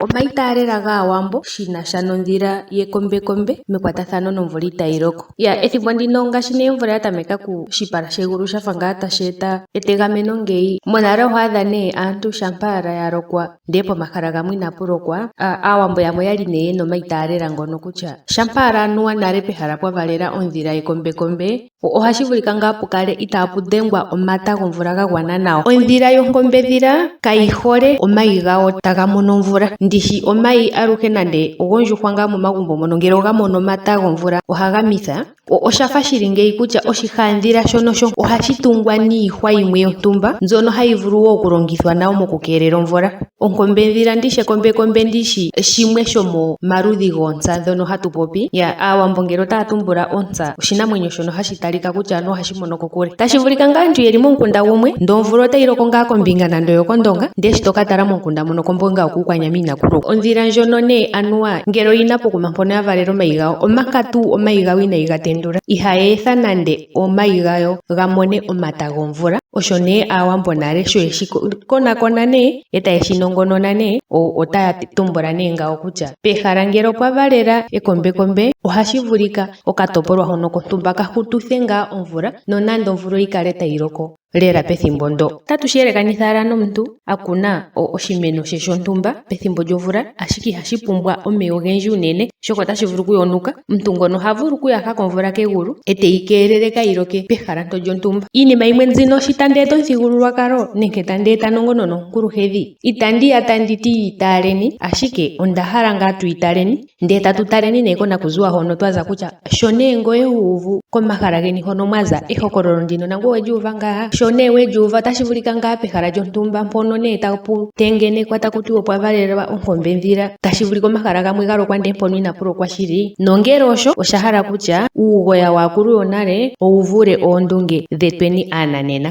Omaitaalela gAawambo shi na sha nondhila yekombekombe mekwatathano nomvula itayi loko. Ya ethimbo ndino ngaashi nee omvula ya tameka ku oshipala shegulu sha fa ngaa tashi eta etegameno ngeyi. Monale oho adha nee aantu shampa owala ya lokwa ndele pomahala gamwe inapu lokwa, Aawambo yamwe oyali nee yena omaitaalela ngono kutya shampa owala anuwa nale pehala pwa valela ondhila yekombekombe Ohashi vulika ngaa pu kale itaapu dhengwa omata gomvula ga gwana nawa. Ondhila yonkombedhila kayi hole omayi gawo taga mono omvula. Ndishi omayi aluhe nande ogondjuhwa ngaa momagumbo mono ngele oga mono omata gomvula ohaga mitha. Osha fa shi li ngeyi kutya oshihandhila shono ohashi tungwa niihwa yimwe yontumba mbyono hayi vulu wo okulongithwa nayo mokukeelela omvula. Onkombendhila ndishi ekombekombe ndishi shimwe shomomaludhi goontsa ndhono hatu popi. Ya, Aawambo ngele otaya tumbula ontsa oshinamwenyo shono hashi talika kutya anuwa ohashi mono kokule. Tashi vulika ngaa aantu ye li momukunda gumwe ndele omvula otayi loko ngaa kombinga nando oyokOndonga ndele shi to ka tala momukunda mono kombinga yokUukwanyama inaku lokwa. Ondhila ndjono nee anuwa ngele oyi na pokuma mpono ya valela omayi gawo omanga tuu omayi gawo inayi ga tendula ihayi etha nande omayi gayo ga mone omata gomvula. Osho nee Aawambo nale sho ye shi konakona nee e taye shi nongonona nee otaya tumbula nee ngawo kutya pehala ngele opwa valela ekombekombe ohashi vulika okatopolwa hono kontumba ka hututhe ngaa omvula nonando omvula oyi kale tayi loko lela pethimbo ndo. Otatu shi yelekanitha owala nomuntu a kuna oshimeno she shontumba pethimbo lyomvula ashike ihashi pumbwa omeya ogendji unene oshoka otashi vulu okuyonuka. Omuntu ngono oha vulu okuyaha ko omvula kegulu e teyi keelele kayi loke pehala nto lyontumba. Iinima yimwe mbino shi tandi eta omuthigululwakalo nenge tandi eta nongonono onkuluhedhi, itandi ya tandi ti yi itaaleni, ashike onda hala ngaa tu italeni ndele tatu taleni nee konakuziwa hono twa za kutya sho nee ngoye wu uvu komahala geni hono mwa za ehokololo ndino nangoye owe li uva ngaa? Sho nee we li uva otashi vulika ngaa pehala lyontumba mpono nee tapu tengenekwa taku tiwa opwa valelwa onkombendhila tashi vulika omahala gamwe ga lokwa ndele mpono inapu lokwa shili. Nongele osho, osha hala kutya uugoya waakulu yonale owu vule oondunge dhetweni aananena.